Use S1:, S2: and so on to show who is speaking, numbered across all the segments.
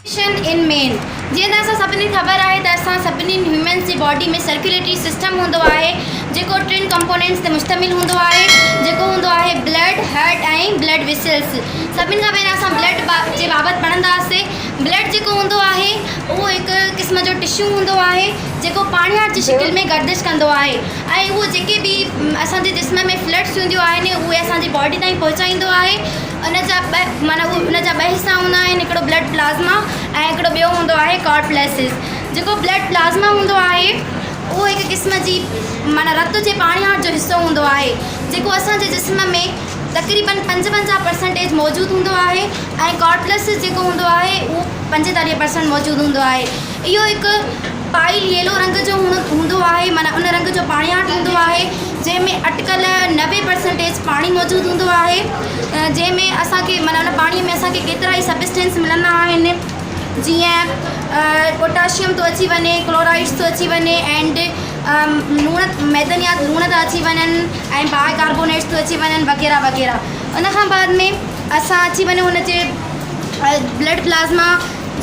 S1: ان مين جيئن ته اسان سڀني کي خبر آهي ته اسان سڀني هيومنس جي باڊي ۾ سرڪيوليٽري سسٽم هوندو آهي جيڪو ٽن ڪمپونينٽس تي مشتمل هوندو آهي جيڪو هوندو آهي بلڊ هرٽ ۽ بلڊ ويسلس. سڀني کان پهريان اسان بلڊ جي بابت پڙهنداسي. بلڊ جيڪو هوندو آهي اهو هڪ قسم جو ٽشو هوندو آهي جيڪو پاڻياٺ جي شڪل ۾ گردش ڪندو آهي ۽ اهو جيڪي به اسان جي جسم ۾ فلڊس هونديون آهن اهي اسان جي باڊي تائين پهچائيندو آهي. ان جا ٻه معنيٰ اهو ان جا ٻه حصا هوندا آهن هڪڙو بلڊ پلازما ۽ هڪڙو ٻيو هوندو آهي ڪارپليسز. جيڪو بلڊ پلازما هوندو آهي اهو هڪ قسم جي معنيٰ رت جي پاڻياٺ جو حصو هوندو آهي جيڪو اسان جي جسم ۾ تقريبن 55 پرسنٽيج موجود هوندو آهي ۽ ڪارپليسز جيڪو هوندو آهي اهو 45 پرسنٽ موجود هوندو آهي. اهو هڪ پائل ييلو رنگ جو هوندو آهي معنيٰ ان رنگ جو پاڻياٺ هوندو آهي جنهن ۾ اٽڪل 90 پرسنٽيج پاڻي موجود هوندو آهي جنهن ۾ اسان کي معنيٰ ان پاڻي ۾ اسان کي ڪيترا ئي سبسٽينس ملندا آهن جيئن پوٽاشيم ٿو اچي وڃي ڪلورائيڊس ٿو اچي وڃي اينڊ لوڻ معدنيات لوڻ ٿا اچي وڃن ۽ باء ڪاربونيٽس ٿو اچي وڃن وغيره وغيره ان کان بعد ۾ اسان اچي وڃون ان جي بلڊ پلازما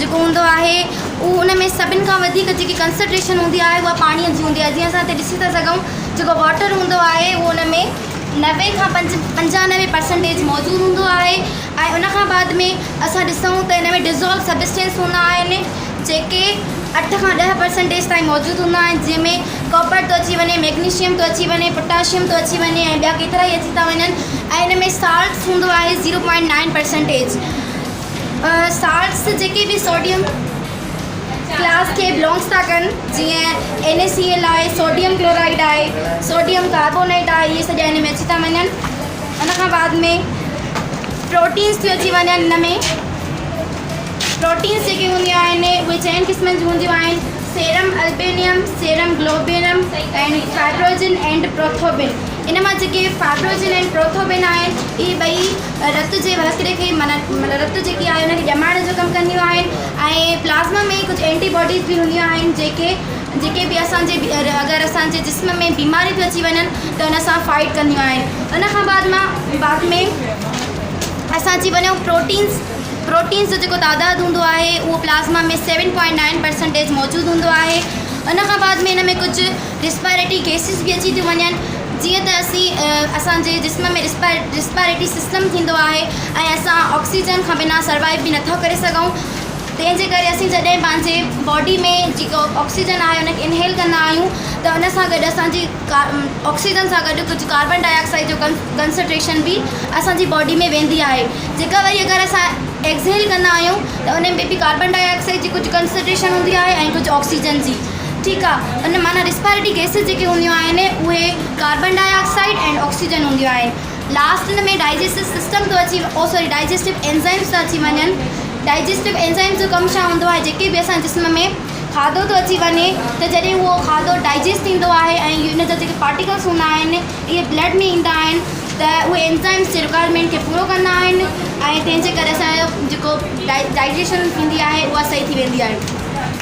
S1: جيڪو هوندو آهي اهو ان ۾ سڀني کان وڌيڪ جيڪي ڪنسنٽريشن هوندي آهي اها پاڻيء جي هوندي آهي جيئن اسان هتي ڏسي ٿا سگهون جيڪو واٽر هوندو آهي اهو ان ۾ 90 کان 95 پرسنٽيج موجود هوندو آهي ۽ ان کان بعد ۾ اسان ڏسون ته ان ۾ ڊزالو سبسٽينس هوندا آهن جيڪي 8 کان 10 پرسنٽيج تائين موجود هوندا آهن جنهن ۾ ڪاپر ٿو اچي وڃي ميگنيشيم ٿو اچي وڃي پوٽاشيم ٿو اچي وڃي ۽ ٻيا ڪيترا ئي اچي ٿا وڃن ۽ ان ۾ سالٽس هوندو آهي 0.9 پرسنٽيج. سالٽس جيڪي به سوڊيم ڪلاس کي بلانگس ٿا ڪن جيئن اين اي سي ايل آهي سوڊيم ڪلورائيڊ آهي سوڊيم ڪاربونيٽ آهي اهي سڄا ان ۾ اچي ٿا وڃن. ان کان بعد ۾ پروٽينس ٿيون اچي وڃن. ان ۾ پروٽينس جيڪي هونديون آهن اهي چئن قسمن جون هونديون آهن سيرم البينيم سيرم گلوبينم ۽ فائبروجن اينڊ پروٿوبن. ان مان جيڪي فائبروجن ۽ پروٿوبن آهن اهي ٻئي رت جي وهڪري کي معنيٰ رت جيڪي آهي ان کي ڄمائڻ جو ڪم ڪنديون آهن ۽ پلازما ۾ ڪجهه اينٽي باڊيز به هونديون آهن جيڪي جيڪي به اسان جي اگر اسان جي جسم ۾ بيماريون ٿيون اچي وڃن ته ان سان فائيٽ ڪنديون آهن. ان کان بعد مان بعد ۾ اسان اچي وڃون پروٽينس پروٽينس جو جيڪو تعداد هوندو آهي اهو پلازما ۾ 7.9 پرسنٽيج موجود هوندو آهي. ان کان بعد ۾ ان ۾ ڪجهه ريسپائريٽري گيسز به اچي ٿيون وڃن جيئن ته اسين اسان جي جسم ۾ ريسپائريٽري سسٽم ٿيندو آهي ۽ اسان آڪسيجن کان بنا سروائيو به نٿا ڪري سگهون تنهن جي ڪري اسين جڏهن پنهنجي باڊي ۾ جيڪو آڪسيجن آهي ان کي انهيل ڪندا آهيون ته ان سان گڏ اسان جي آڪسيجن سان گڏ ڪجهه ڪاربن ڊاء آڪسائيڊ جو ڪنسنٽريشن به اسان جي باڊي ۾ ويندي آهي جيڪا وري اگر اسان ايڪسهيل ڪندا آهيون ته ان ۾ به ڪاربن ڊاء آڪسائيڊ جي ڪجهه ڪنسنٽريشن هوندي آهي ۽ ڪجهه آڪسيجن جي. ٺيڪ آ ان معنيٰ ريسپائريٽري گيسز جيڪي هونديون آهن اهي ڪاربن ڊاء آڪسائيڊ ۽ آڪسيجن هونديون آهن. لاسٽ ان ۾ ڊائجسٽو سسٽم ٿو اچي او سوري ڊائجسٽو اينزائمز ٿا اچي وڃن. ڊائجسٽو اينزائمز جو ڪم ڇا هوندو آهي جيڪي به اسان جسم ۾ کاڌو ٿو اچي وڃي ته جڏهن اهو کاڌو ڊائجسٽ ٿيندو آهي ۽ ان جا جيڪي پارٽيڪلس هوندا آهن اهي بلڊ ۾ ايندا آهن ته اهي اينزائمز جي رڪوائرمينٽ کي پورو ڪندا آهن ۽ تنهن جي ڪري اسان جو جيڪو ڊائجيشن ٿيندي آهي اها صحيح ٿي ويندي آهي.